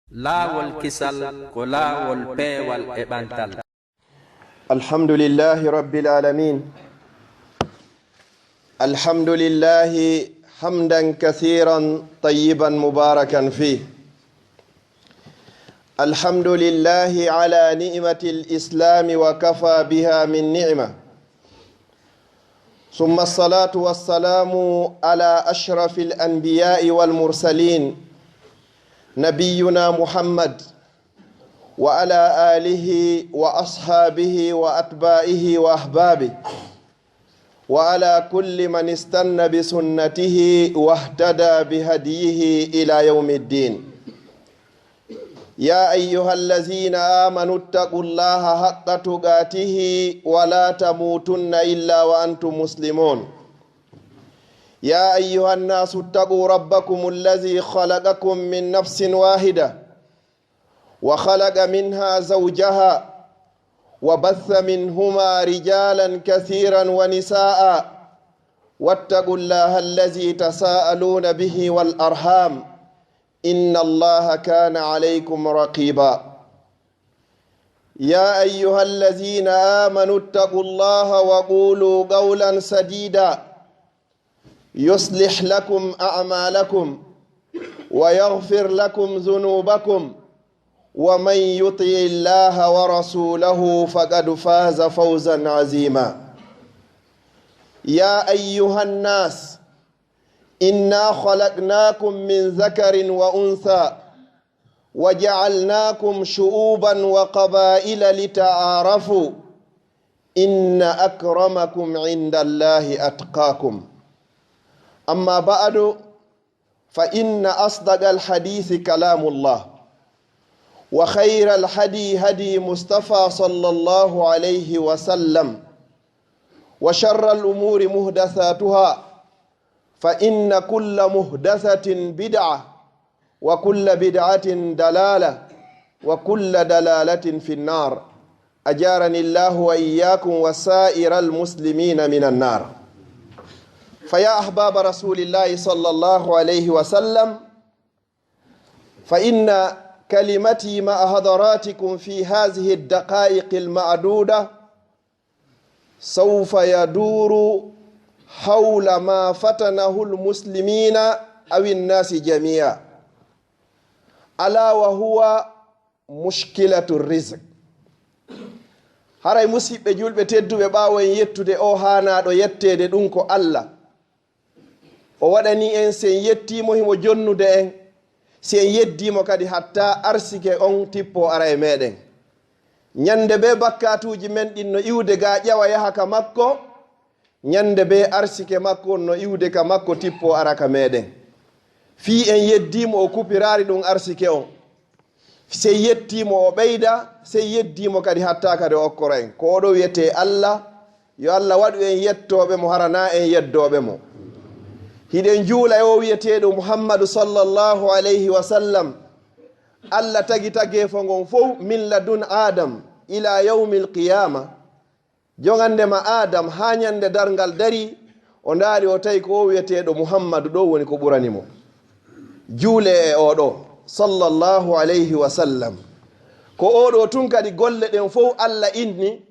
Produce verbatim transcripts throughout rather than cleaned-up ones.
Laawol kisal ko laawol peewal e ɓantal. الحمد لله رب العالمين. الحمد لله حمدا كثيرا طيبا مباركا فيه. الحمد لله على نعمة الإسلام وكفى بها من نعمة. ثم الصلاة والسلام على أشرف الأنبياء والمرسلين نبينا محمد وعلى آله وأصحابه وأتباعه وأحبابه وعلى كل من استن بسنته واهتدى بهديه إلى يوم الدين. يا أيها الذين آمنوا اتقوا الله حق تقاته ولا تموتن إلا وأنتم مسلمون. يا أيها الناس اتقوا ربكم الذي خلقكم من نفس واحدة وخلق منها زوجها وبث منهما رجالا كثيرا ونساء واتقوا الله الذي تساءلون به والأرحام إن الله كان عليكم رقيبا. يا أيها الذين آمنوا اتقوا الله وقولوا قولا سديدا يصلح لكم أعمالكم ويغفر لكم ذنوبكم ومن يطع الله ورسوله فقد فاز فوزا عظيما. يا أيها الناس إنا خلقناكم من ذكر وأنثى وجعلناكم شعوبا وقبائل لتعارفوا إن أكرمكم عند الله أتقاكم. أما بعد، فإن أصدق الحديث كلام الله، وخير الهدي هدي مصطفى صلى الله عليه وسلم، وشر الأمور محدثاتها، فإن كل محدثة بدعة، وكل بدعة ضلالة، وكل ضلالة في النار. أجارني الله وإياكم وسائر المسلمين من النار. فيا أحباب رسول الله صلى الله عليه وسلم، فإن كلمتي مع حضراتكم في هذه الدقائق المعدودة سوف يدور حول ما فتنه المسلمين أو الناس جميعا، ألا وهو مشكلة الرزق. Haray musiɓɓe julɓe tedduɓe, ɓaawo en yettude o haanaaɗo yetteede, ɗum ko Allah. O waɗanii en, si en yettii mo, himo jonnude en. Si en yeddii mo kadi, hatta arsike on tippoo ara e meɗen. Ñande bee bakkaatuuji men ɗin no iwde gaa ƴawa yaha ka makko, ñande bee arsike makko on no iwde ka makko tippoo ara ka meɗen. Fii en yeddii mo, o kupiraali ɗum arsike on. Sey yettii mo, o ɓeyda, sey yeddii mo kadi, hatta kadi o okkora en. Ko oɗo wiyetee Allah, yo Allah waɗu en yettooɓe mo, hara naa en yeddooɓe mo. Hiɗen juula e o wiyeteeɗo Muhammadu sallallahu alayhi wa sallam. Allah tagi tageefo ngon fow, min ladun Adam ila yawmil qiyama. Jogande ma Adam haa ñande darngal darii, o ndaari, o tawi ko o wiyeteeɗo Muhammadu ɗo woni ko ɓurani mo. Juulee e oo ɗoo, sallallahu alayhi wa sallam. Ko oo ɗoo tun kadi golle ɗen fow Allah inni,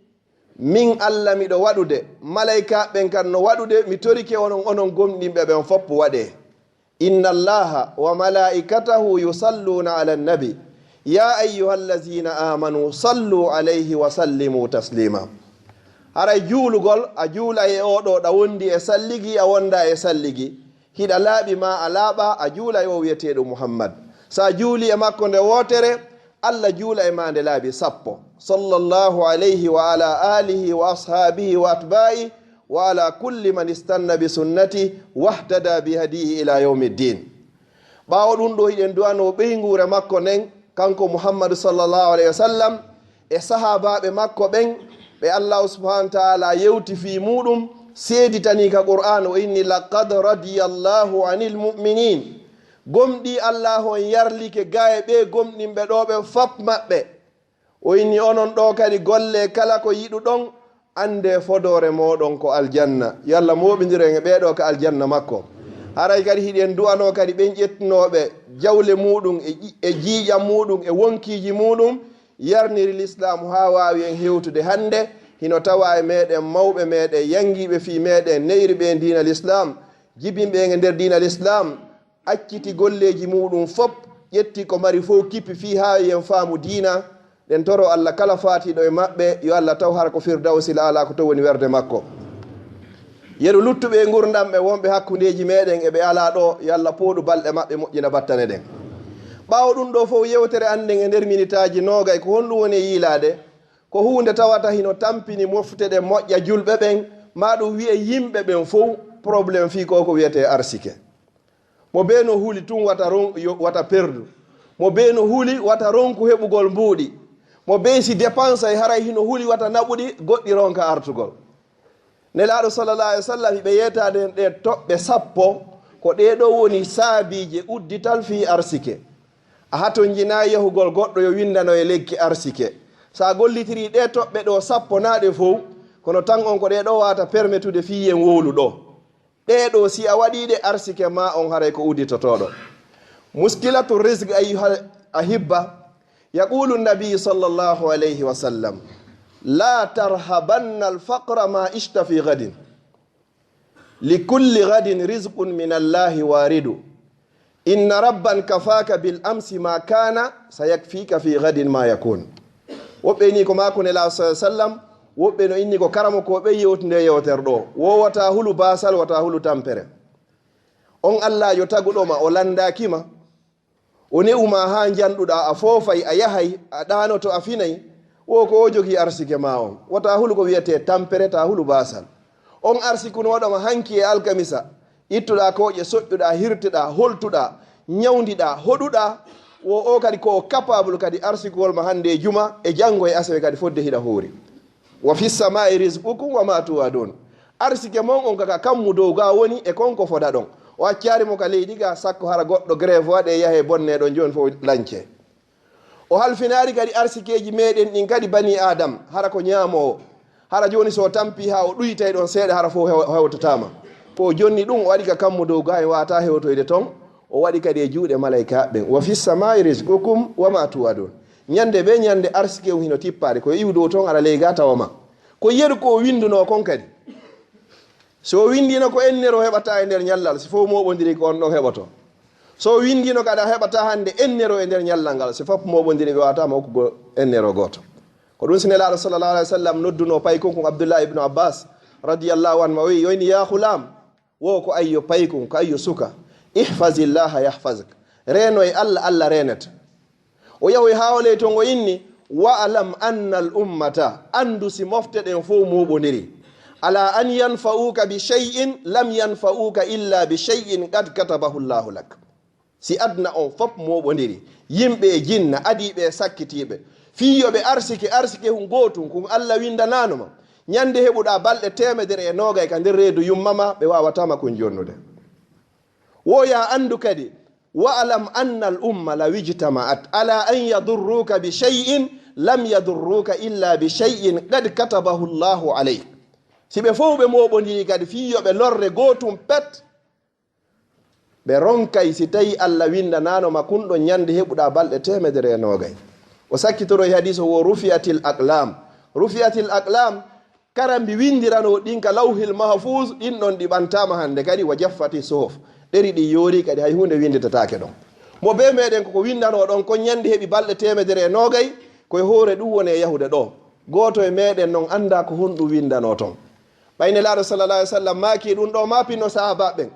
min Allah miɗo waɗude, malaykaaɓe ɓen kadi no waɗude, mi torike onon, onon gomɗinɓe ɓen fow waɗee. إن الله وملائكته يصلون على النبي يا أيها الذين آمنوا صلوا عليه وسلموا تسليما. Haray juulugol, a juula e oo ɗoo, ɗa wondi e salligi, a wonda e salligi, hiɗa laaɓi maa a laaɓaa, a juula e o wiyeteeɗo Muhammad. Sa juuli e makko nde wootere, Allah juula e maa nde laabi sappo. Sallallahu alayhi wa ala alihi wa ashabihi wa atba'i wa ala kulli man istanna bi sunnati wahtada bi hadihi ila yawmi ddin. Ɓaawo ɗum ɗoo, hiɗen du'anoo ɓeynguure makko nden, kanko Muhammadu sallallahu alayhi wa sallam, e sahaabaaɓe makko ɓen, ɓe Allahu subhanahu wa ta'ala yewti fii muuɗum, seeditanii ka Qur'aan, o inni, "Laqad radiyallahu anil mu'minin." Gomɗii Allahu on yarlike gaa e ɓee gomɗinɓe ɗoo ɓe fap maɓɓe. O inni, "Onon ɗoo kadi gollee kala ko yiɗuɗon, anndee fodoore mooɗon ko aljanna." Yo Allah mooɓindir en e ɓee ɗoo ka aljanna makko. Haray kadi hiɗen du'anoo kadi ɓen ƴettunooɓe jawle muuɗum e ƴi-, e ƴiiƴam muuɗum e wonkiiji muuɗum, yarniri Lislaamu haa waawi en hewtude hannde. Hino tawaa e meeɗen mawɓe meeɗen, yanngiiɓe fii meeɗen, ne'iri ɓe diina Lislaam, jibinɓe en e nder diina Lislaam, acciti golleeji muuɗum fop, ƴetti ko mari fow kippi fii haa yen faamu diina. Ɗen toro Alla kala faatiiɗo e maɓɓe, yo Alla taw hara ko Firdawsi La'ala ko to woni werde makko. Yeru luttuɓe e ngurndan ɓe wonɓe hakkundeeji meeɗen e ɓe alaa ɗoo, yo Alla pooɗu balɗe maɓɓe, moƴƴina battane ɗen. Ɓaawo ɗum ɗoo fow yewtere annden e nder minitaaji noogay, ko honɗum woni e yiilaade? Ko huunde tawata hino tampini mofte ɗen moƴƴa julɓe ɓen, maa ɗum wi'e yimɓe ɓen fow, problème fii ko ko wi'etee arsike. Mo bee no huli tun wata ron-, yo-, wata perdu. Mo bee no huli wata ronku heɓugol mbuuɗi. Mo bee si dépensay haray hino huli wata naɓuɗi goɗɗi ronka artugol. Nelaaɗo sallallahu alaihi wasallam hiɓe yeetaade en ɗee toɓɓe sappo, ko ɗee ɗoo woni saabiije uddital fii arsike. A hatonjinaa yahugol goɗɗo yo windano e lekki arsike. Sa gollitirii ɗee toɓɓe ɗoo sappo naa ɗe fow, kono tan on ko ɗee ɗoo waata permetude fii yen wowlu ɗoo. Ɗee ɗoo, si a waɗii ɗe, arsike maa on haray ko udditotooɗo. Muskilatu rizq, ayyuhal ahibba, yaqulu nabi sallallahu alayhi wa sallam, la tarhabanna alfaqra ma ishta fi gadin. Likulli gadin rizqun min Allahi waridu. Inna rabban kafaka bil amsi ma kana, sayakfika fi gadin ma yakun. Woɓɓe inni ko maaku Nelaaɗo sallallahu alaihi wasallam, woɓɓe no inni ko karamokooɓe yewtude yewtere ɗoo. Wo wata hulu baasal, wata hulu tampere. On Allaajo taguɗo ma, o landaaki ma, o ne'u ma haa njanɗuɗaa, a foofay, a yahay, a ɗaanoto, a finay, wo ko o jogii arsike ma on. Wata hulu ko wi'etee tampere, ta hulu baasal. On arsikunooɗo ma hanki e alkamisa, ittuɗaa kooƴe, soƴƴuɗaa, hirtuɗaa, holtuɗaa, ñawndiɗaa, hoɗuɗaa, wo o kadi ko o capable kadi arsikuwol ma hannde e juma e janngo e asewe kadi fodde hiɗa hoori. Wa fi samaa'i rizqukum wa ma tu'adun. Arsike mon on ka, ka kammu dow ga woni e kon ko foda ɗon. O accaari mo ka leydi ga, sakko hara goɗɗo grève waɗe yahe bonne ɗon, jooni fof lance. O halfinaari kadi arsikeeji meɗen ɗin kadi bani Adam, hara ko ñaamoowo. Hara jooni so o tampi haa o ɗuytay ɗon seeɗa, hara fof hew-, hewtataama. Ko o jonni ɗum, o waɗi ka kammu dow ga, en waata hewtoyde ton. O waɗi kadi e juuɗe malaykaaɓe ɓen. Wa fi samaa'i rizqukum wa ma tu'adun. Ñande be ñande arsike on hino tippaade, ko iwu dow ton ara ley ga tawa ma. Ko yeru ko o winduno kon kadi. So o windino ko ennero heɓata e nder ñallal, si fof moɓondiri ko on ɗon heɓoto. So o windino kadi a heɓata hannde ennero e nder ñallal ngal, si fof moɓondiri ɓe wawata ma okkugo ennero gooto. Ko ɗum si Nelaaɗo sallallahu alaihi wasallam nodduno paykun kun Abdullah ibn Abbas radiyallahu anhu, o wi, o inni, "Ya ghulam, wo ko ayyo paykun, ko ayyo suka, ihfazillaha yahfazuk. Reeno e Allah, Allah reenete." O yahoyi haa o ley ton, o inni, "Wa'lam anna al ummata, anndu si mofte ɗen fof moɓondiri. Ala an yanfa'uka bi shay'in lam yanfa'uka illa bi shay'in qad katabahu Allahu lak." Si aduna on fof moɓondiri, yimɓe e jinna, adiiɓe e sakkitiiɓe, fii yo ɓe arsike, arsike hun gootun, kun Allah windanano ma. Ñande heɓuɗa balɗe teemedere e noogay ka nder reedu yumma ma, ɓe wawata ma kun jonnude. Wo ya anndu kadi, "Wa'lam anna al umma law ijtama'at ala an yadurruka bi shay'in lam yadurruka illa bi shay'in qad katabahu Allahu alayk." Si ɓe fof ɓe moɓondiri kadi fii yo ɓe lorre gootun pet, ɓe ronkay si tawi Allah windanano ma kun ɗon ñande heɓuɗa balɗe teemedere e noogay. O sakkitoro e hadis o wo, "Rufi'atil aqlam." Rufi'atil aqlam, karambi windirano ɗin ka Lawhil Mahfuz, ɗin ɗon ɗi ɓantama hannde kadi, wa jaffati suhuf. Ɗeri ɗi yoori kadi, hay huunde winditataake ɗon. Mo be meɗen koko windano ɗon kon ñande heɓi balɗe teemedere e noogay, ko e hoore ɗum woni e yahude ɗo. Gooto e meɗen non annda ko honɗum windano ton. Ɓay Nelaaɗo sallallahu alaihi wasallam maaki ɗum ɗo, ma pinno sahaaba ɓen.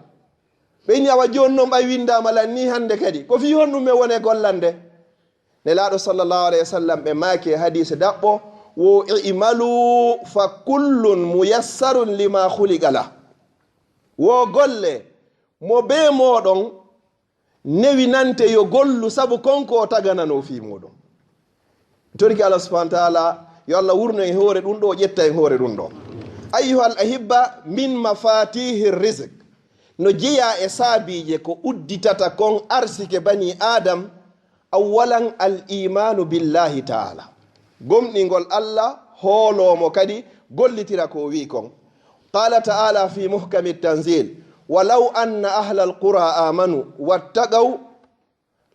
Ɓe inni, "Awa jooni non ɓay windaama lan ni hannde kadi. Ko fii honɗum men woni e gollande?" Nelaaɗo sallallahu alaihi wasallam ɓe maaki e hadiise daɓɓo, wo, "I'malu fa kullun muyassarun lima khuliqa lah." Wo golle, mo bee mooɗon newinante yo gollu sabu kon ko o taganano fii muuɗum. Toriki Allah subhanahu wa ta'ala, yo Allah wurno e hoore ɗum ɗo, ƴetta e hoore ɗum ɗo. Ayyuhal ahibba, min mafatihi rizq. No jeyaa e saabiije ko udditata kon arsike bani Adam, awwalan al imanu billahi ta'ala. Gomɗingol Allah, hooloo mo kadi, gollitira ko o wi'i kon. Qala ta'ala fi muhkami tanzil, Walaw anna ahlal qura amanu wattaqaw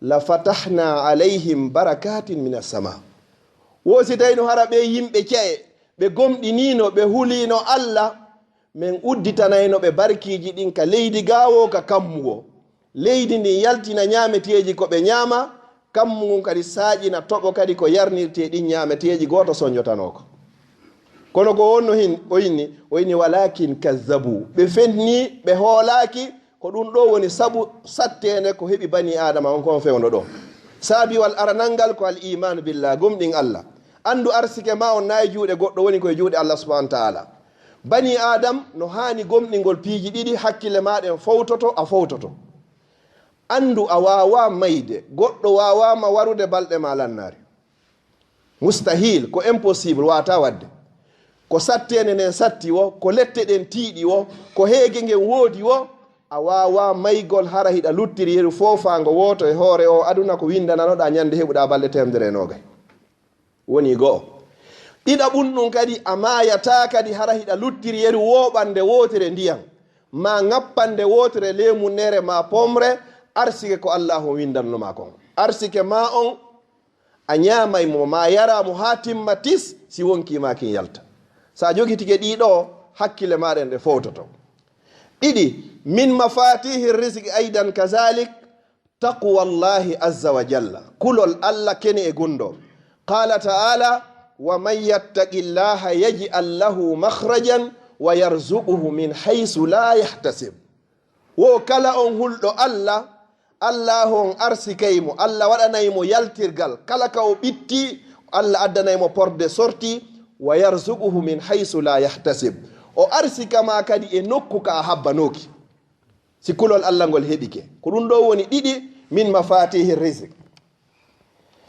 la fatahna alayhim barakatin minas sama. Wo si tawino hara ɓe yimɓe ce'e, ɓe gomɗinino, ɓe hulino Allah, min udditanayno ɓe barkiiji ɗin ka leydi ga wo ka kammu wo. Leydi ndin yaltina ñaameteeji ko ɓe ñaama, kammu ngun kadi saaƴina toɓo kadi ko yarnirtee ɗin ñaameteeji, gooto soñjotanoo ko. Kono ko wonno hin, o inni, o inni, "Walakin kazzabu." Ɓe fenni, ɓe hoolaaki, ko ɗun ɗoo woni sabu satteende ko heɓi banii Aadama on kon fewndo ɗoo. Saabiwal aranal ngal ko al imaanu billah, gomɗin Allah. Anndu arsike maa on naa e juuɗe goɗɗo, woni ko e juuɗe Allah subhanahu wa ta'ala. Banii Aadam no haani gomɗingol piiji ɗiɗi, hakkille maa ɗen fowtoto, a fowtoto. Anndu a waawaa mayde, goɗɗo waawaama warude balɗe maa lannaari. Mustahil, ko impossible, waawataa waɗde. Ko satteende nden satti wo, ko lette ɗen tiiɗi wo, ko heege ngen woodi wo, a waawaa maygol hara hiɗa luttiri yeru foofaango wooto e hoore oo aduna ko winndananoɗaa ñande heɓuɗaa balɗe teemedere e noogay. Woni go'o. Ɗiɗaɓun ɗun kadi, a maayataa kadi hara hiɗa luttiri yeru wooɓannde wootere ndiyan, maa ŋappannde wootere leemunneere, maa pomre, arsike ko Allaahu on winndanno maa kon. Arsike maa on, a ñaamay mo, maa yaraa mo haa timma tis, si wonkii maa kin yalta. Si a jogitike ɗii ɗoo, hakkille maa ɗen ɗe fowtoto. Ɗiɗi, min mafatihi rizqi aidan kazalik, taqwallahi azza wa jalla. Kulol Allah kene e gunndoo. Qala ta'ala, "Wa man yattaqillaha yaj'al lahu makhrajan wa yarzuquhu min haythu la yahtasib." Wo kala on hulɗo Allah, Allah on arsikay mo, Allah waɗanay mo yaltirgal. Kala ka o ɓitti, Allah addanay mo porte de sortie, "Wa yarzuquhu min haythu la yahtasib." O arsika ma kadi e nokku ka a habbanooki. Si kulol Allah ngol heɓike. Ko ɗun ɗoo woni ɗiɗi min mafatihi rizq.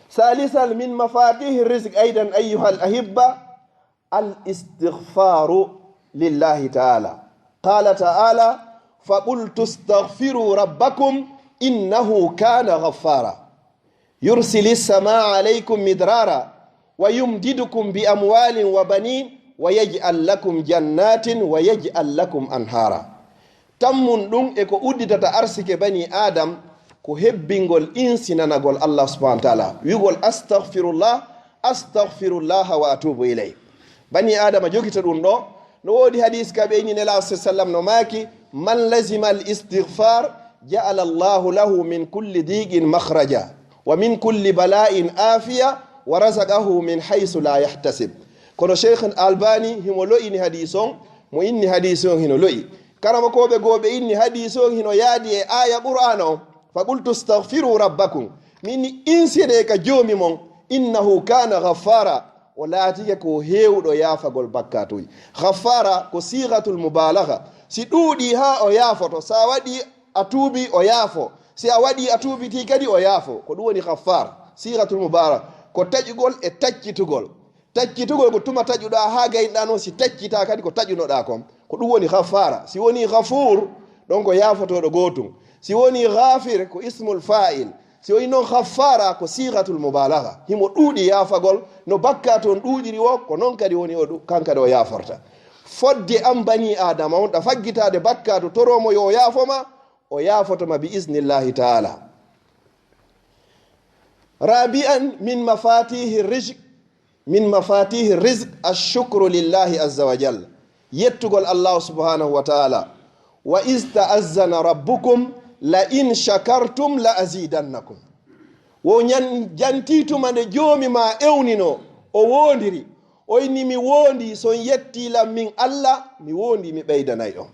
Salisal min mafatihi rizq aidan ayyuhal ahibba, al istighfaru lillahi ta'ala. Qala ta'ala, "Faqultu astaghfiru rabbakum innahu kana ghaffara." Yursilis samaa alaykum midrara, wa yumdidukum bi amwalin wa banin, wa yaj'al lakum jannatin, wa yaj'al lakum anhara. Tammun ɗun e ko udditata arsike banii Aadam, ko hebbingol insinanagol Allah subhanahu wa ta'ala. Wi'ugol, "Astaghfirullah, astaghfirullah wa atubu ilayh." Banii Aadama jogita ɗun ɗoo. No woodi hadiis ka ɓe inni Nelaaɗo sallallahu alayhi wa sallam no maaki, "Man lazima al istighfar, ja'ala Allahu lahu min kulli diqin makhraja, wa min kulli bala'in afiya, wa razaqahu min haythu la yahtasib." Kono Sheikh Albani himo lo'ini hadiis on, mo inni hadiis on hino lo'i. Karamokooɓe goo ɓe inni hadiis on hino yaadi e aaya Qur'aana on, "Faqultu astaghfiru rabbakum." Mi inni, "Insinee ka Joomi mon, innahu kana ghaffara." O laatike ko heewuɗo yaafagol bakkaatuuji. Ghaffara ko siighatul mubalagha. Si ɗuuɗii haa o yaafoto, si a waɗii a tuubii o yaafo. Si a waɗii a tuubitii kadi o yaafo. Ko ɗun woni ghaffar. Siighatul mubalagha. Ko taƴugol e taccitugol. Taccitugol ko tuma taƴuɗaa haa gaynuɗaa non, si taccitaa kadi ko taƴunoɗaa kon. Ko ɗun woni ghaffara. Si wonii ghafuur, ɗon ko yaafotooɗo gootun. Si wonii ghafir, ko ismul fa'il. Si wonii non ghaffara, ko siighatul mubalagha. Himo ɗuuɗi yaafagol, no bakkaatu on ɗuuɗiri wo, ko non kadi woni o ɗu-, kan kadi o yaaforta. Fodde an banii Aadama on, ɗa faggitaade bakkaatu, toroo mo yo o yaafo ma, o yaafoto ma bi iznillahi ta'ala. Rabi'an min mafatihi rizq, min mafatihi rizq ash-shukru lillahi azza wa jalla. Yettugol Allah subhanahu wa ta'ala. "Wa iz ta'azzana rabbukum la in shakartum la azidannakum." Wo ñan-, jantii tuma nde Joomi maa ewnino, o woondiri. O inni, "Mi woondii, si on yettii lan min Allah, mi woondii mi ɓeydanay on."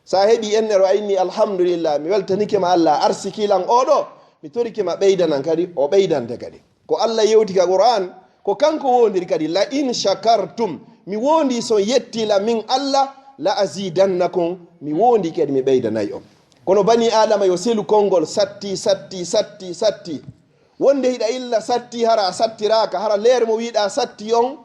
Si a heɓii ennere, a inni, "Alhamdulillah, mi weltanike ma Allah, a arsikii lan oo ɗoo, mi torike ma ɓeydanan kadi," o ɓeydante kadi. Ko Allah yewti ka Qur'an, ko kanko woondiri kadi, "La in shakartum," mi woondii si on yettii lan min Allah, "la azidannakum," mi woondii kadi mi ɓeydanay on. Kono banii Aadama yo selu konngol satti, satti, satti, satti. Wonde hiɗa illa satti, hara a sattiraaka, hara leer mo wi'uɗaa satti on,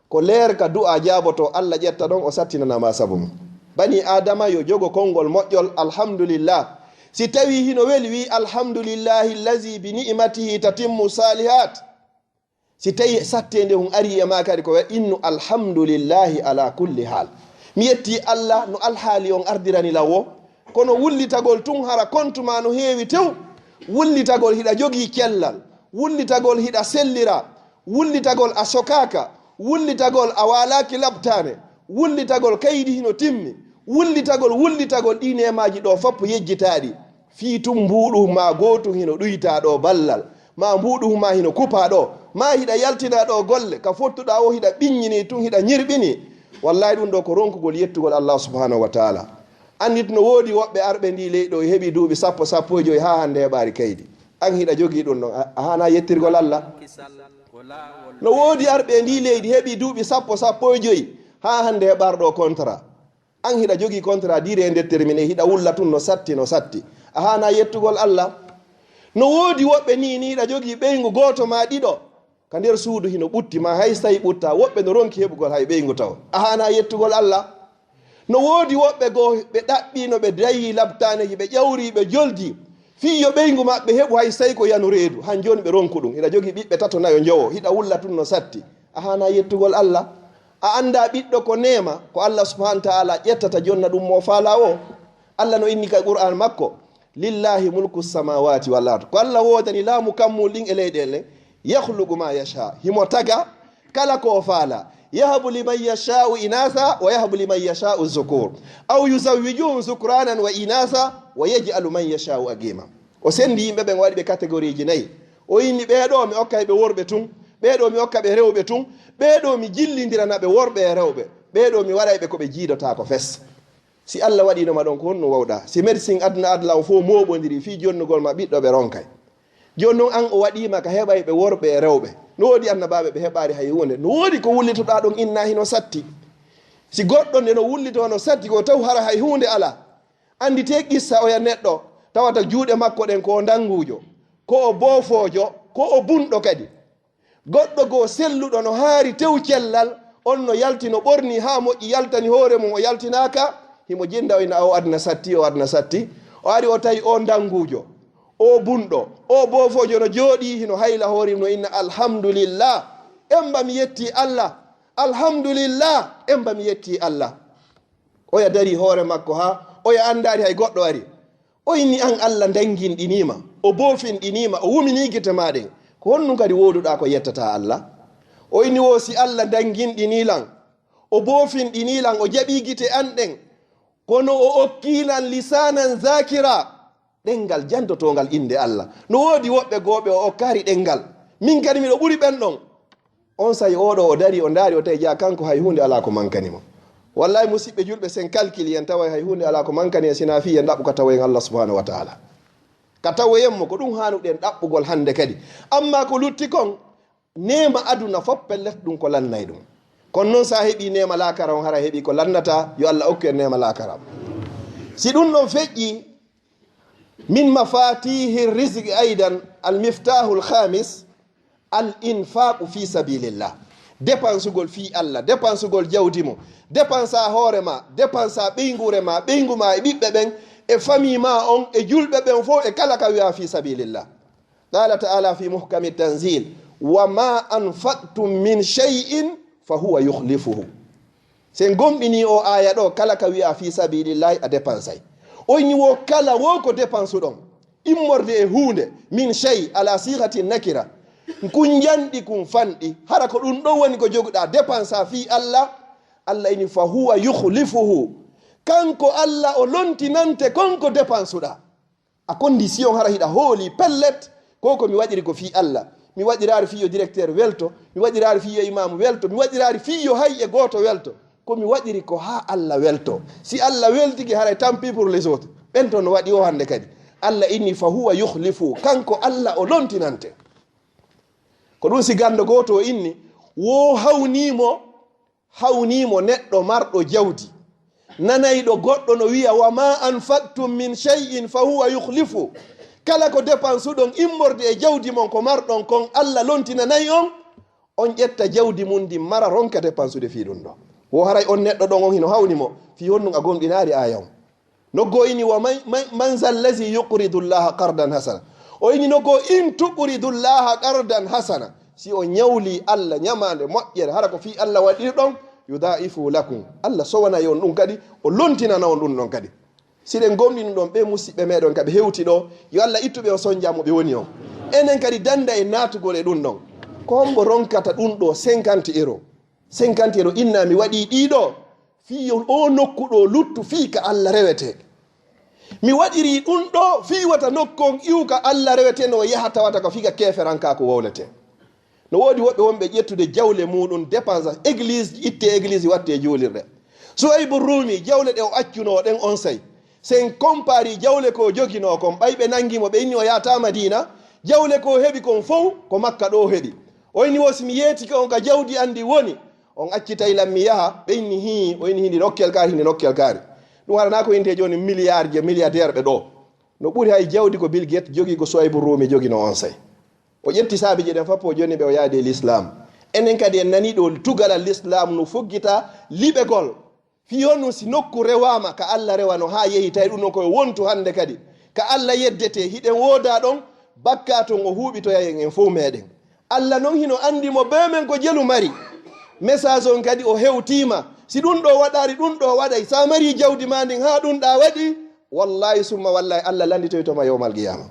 ko leer ka du'aa jaabotoo, Allah ƴetta ɗon, o sattinana ma sabu mum. Banii Aadama yo jogo konngol moƴƴol, alhamdulillah. Si tawii hino weli, wi'i, "Alhamdulillahi allazi bi ni'matihi tatimmu salihat." Si tawii satteende hun arii e maa kadi, ko we innu, "Alhamdulillahi ala kulli hal." Mi yettii Allah no alhaali on ardirani lan wo. Kono wullitagol tun hara kontu ma no heewi tew. Wullitagol hiɗa jogii cellal. Wullitagol hiɗa sellira. Wullitagol a sokaaka. Wullitagol a waalaaki labtaane. Wullitagol kaydi hino timmi. Wullitagol, wullitagol ɗii neemaaji ɗoo fof yejjitaaɗi. Fii tun mbuuɗu ma gootun hino ɗuytaa ɗoo ballal. Ma mbuuɗu ma hino kupaa ɗoo. Ma hiɗa yaltinaa ɗoo golle. Ka fottuɗaa o hiɗa ɓiññinii tun hiɗa ñirɓinii. Wallahi ɗun ɗoo ko ronkugol yettugol Allah subhanahu wa taala. Anndit no woodi woɓɓe arɓe ndii leydi ɗoo heɓi duuɓi sappo, sappo e jowi haa hannde heɓaari kaydi. An hiɗa jogii ɗun ɗon, a, a haanaa yettirgol Allah. No woodi arɓe ndii leydi heɓi duuɓi sappo, sappo e jowi haa hannde heɓaari ɗoo contrat. An hiɗa jogii contrat durée indéterminée, hiɗa wulla tun no satti, no satti. A haanaa yettugol Allah. No woodi woɓɓe nii, nii hiɗa jogii ɓeyngu gooto maa ɗiɗo. Ka nder suudu hino ɓutti, ma hay so tawi ɓuttaa, woɓɓe no ronki heɓugol hay ɓeyngu taw. A haanaa yettugol Allah. No woodi woɓɓe goo ɓe ɗaɓɓiino, ɓe dayii labtaaneeji, ɓe ƴawri, ɓe joldi. Fii yo ɓeyngu maɓɓe heɓu hay so tawi ko yanu reedu. Han jooni ɓe ronku ɗun. Hiɗa jogii ɓiɓɓe tato, nayo, njowo. Hiɗa wulla tun no satti. A haanaa yettugol Allah. A anndaa ɓiɗɗo ko neema, ko Allah subhanahu wa taala ƴettata jonna ɗun mo faalaa o. Allah no inni ka Qur'an makko, "Lillahi mulku samawati wal ard." Ko Allah woodani laamu kammuuli ɗin e leyɗeele ɗen. "Yakhluqu ma yasha." Himo taga kala ko o faalaa. "Yahabu liman yasha'u inatha wa yahabu liman yasha'u zukur. Aw yuzawwijuhum zukranan wa inatha wa yaj'alu man yasha'u aqima." O senndi yimɓe ɓen, o waɗi ɓe catégorie ji nayi. O inni, "Ɓee ɗoo mi okkay ɓe worɓe tun, ɓee ɗoo mi okka ɓe rewɓe tun, ɓee ɗoo mi jillindirana ɓe worɓe e rewɓe, ɓee ɗoo mi waɗay ɓe ko ɓe jiidotaako fes." Si Allah waɗiino ma ɗon, ko honɗun wawɗaa? Si médecin aduna adla on fow mooɓondiri fii jonnugol ma ɓiɗɗo, ɓe ronkay. Jooni non an o waɗii ma ka heɓayɓe worɓe e rewɓe. No woodi annabaaɓe ɓe heɓaali hay huunde. No woodi ko wullitoɗaa ɗon inna hino satti. Si goɗɗo nde no wullitoo no satti ko taw hara hay huunde alaa. Annditee qissa oya neɗɗo tawata juuɗe makko ɗen ko o ndanguujo, ko o boofoojo, ko o bunɗo kadi. Goɗɗo goo selluɗo no haari tew cellal, on no yalti no ɓornii haa moƴƴi, yaltani hoore mun o yaltinaaka, himo jinnda o ina o aduna satti, o aduna satti. O ari o tawi o ndanguujo, o bunɗo, o boofoojo no jooɗii hino hayla hoore mun no inna, "Alhamdulillah, emba mi yettii Allah, alhamdulillah, emba mi yettii Allah." Oya darii hoore makko haa oya anndaali hay goɗɗo ari. O inni, "An Allah ndanginɗinii ma, o boofinɗinii ma, o wuminii gite maa ɗen. Ko honɗun kadi wooduɗaa ko yettataa Allah?" O inni, "Wo si Allah ndanginɗinii lan, o boofinɗinii lan, o jaɓii gite an ɗen, kono o okkii lan lisanan zakira, ɗenngal jantotoongal innde Allah." No woodi woɓɓe goo ɓe o okkaali ɗenngal. Min kadi miɗo ɓuri ɓen ɗon. Onsay oo ɗoo o darii, o ndaari, o tawi jaa kanko hay huunde alaa ko mankani mo. Wallahi, musiɓɓe julɓe, si en kalkili en taway hay huunde alaa ko mankani en, si hinaa fii en ɗaɓɓu ka tawoyen Allah subhanahu wa taala. Ka tawoyen mo, ko ɗun haanuɗen ɗaɓɓugol hannde kadi. Amma ko lutti kon, neema aduna fow pellet ɗun ko lannay ɗun. Kono non, si a heɓii neema laakara on, hara a heɓii ko lannataa. Yo Allah okku en neema laakara. Si ɗun ɗon feƴƴii, من مفاتيح الرزق أيضا المفتاح الخامس الإنفاق في سبيل الله. Depansugol fii Allah, depansugol jawdi mo, depansaa hoore maa, depansaa ɓeynguure maa, ɓeyngu maa e ɓiɓɓe ɓen, e famii maa on, e julɓe ɓen fow, e kala ka wi'aa fii sabilillah. قال تعالى في محكم التنزيل: وما أنفقتم من شيء فهو يخلفه. Si en gomɗinii oo aaya ɗoo, kala ka wi'aa fii sabilillahi, a depansay. O inni wo kala wo ko depansuɗon, immorde e huunde, min shay ala sigati nakira, kun njanɗi kun fanɗi, hara ko ɗun ɗon woni ko joguɗaa, depansaa fii Allah, Allah inni fa huwa yukhlifuhu. Kanko Allah o lontinante kon ko depansuɗaa. A condition hara hiɗa hooli pellet, ko ko mi waɗiri ko fii Allah. Mi waɗiraari fii yo directeur welto, mi waɗiraari fii yo imaamu welto, mi waɗiraari fii yo hay e gooto welto. Ko mi waɗiri ko haa Allah welto. Si Allah weltike, haray tant pis pour les autres. Ɓen ton no waɗi o hannde kadi. Allah inni fa huwa yukhlifu, kanko Allah o lontinante. Ko ɗun si ganndo gooto o inni, wo hawnii mo hawnii mo neɗɗo marɗo jawdi, nanayɗo goɗɗo no wi'a, "Wa ma anfaqtum min shay'in fa huwa yukhlifu." Kala ko depansuɗon immorde e jawdi mon ko marɗon kon, Allah lontinanay on, on ƴetta jawdi mun ndin mara ronka depansude fii ɗun ɗoo. Wo haray on neɗɗo ɗon on hino hawni mo, fii honɗun a gomɗinaali aaya on? Noggo ini, "Wa man, man, man zal lazi yuqridu llaha qardan hasana." O ini noggo, "In tuqridu llaha qardan hasana." Si o ñawli Allah ñamaande moƴƴere, hara ko fii Allah waɗiri ɗon, "yudaifu lakum." Allah sowanay on ɗun kadi, o lontinana on ɗun ɗon kadi. Si ɗen gomɗini ɗon, ɓe musiɓɓe meɗen ka ɓe hewti ɗo, yo Allah ittu ɓe o sonja mo ɓe woni on. Enen kadi danda e natugol e ɗun ɗon. Ko hombo ronkata ɗun ɗo cinquante euro? Cinquante euro inna mi waɗi ɗiɗo. Fii yo o nokku ɗo luttu fii ka Allah rewete. Mi waɗiri ɗun ɗo fii wata nokku on iwu ka Allah rewete no yaha tawata ka fii ka keferanka ko wowlete. No woodi woɓɓe wonɓe ƴettude jawle muɗum dépense église, itte église watte juulirɗe. Suwaybu Rumi, jawle ɗe o accuno ɗen onsay. Sen kompari jawle ko jogino kon, ɓay ɓe nangi mo, ɓe inni o yaata Madina, jawle ko heɓi kon fow ko Makka ɗo heɓi. O inni wo si mi yeetike on ka jawdi andi woni, on accitay lan mi yaha, ɓe inni hii, o inni hindi nokkel kaari, hindi nokkel kaari. Ɗum haɗana ko inte jooni milliard je milliardaire ɓe ɗo. No ɓuri hay jawdi ko Bill Gates jogi ko Suwaybu Rumi jogino onsay. O ƴetti saabi je ɗen fappo o jonni ɓe o yaadi e l'islam. Enen kadi en nani ɗo tugalal l'islam no fuggita liɓegol. Fii honɗum si nokku rewaama ka Allah rewano haa yehi tawi ɗum ɗon koye wontu hannde kadi. Ka Allah yeddete hiɗen wooda ɗon bakka ton o huuɓitoya en en fow meɗen. Allah non hino anndi mo bee men ko jelu mari. Message on kadi o hewtiima. Si ɗum ɗo waɗaari ɗum ɗo waɗay. Sa mari jawdi ma ndin haa ɗum ɗa waɗi. Wallahi summa wallahi Allah lannditoyto ma yawmal qiyama.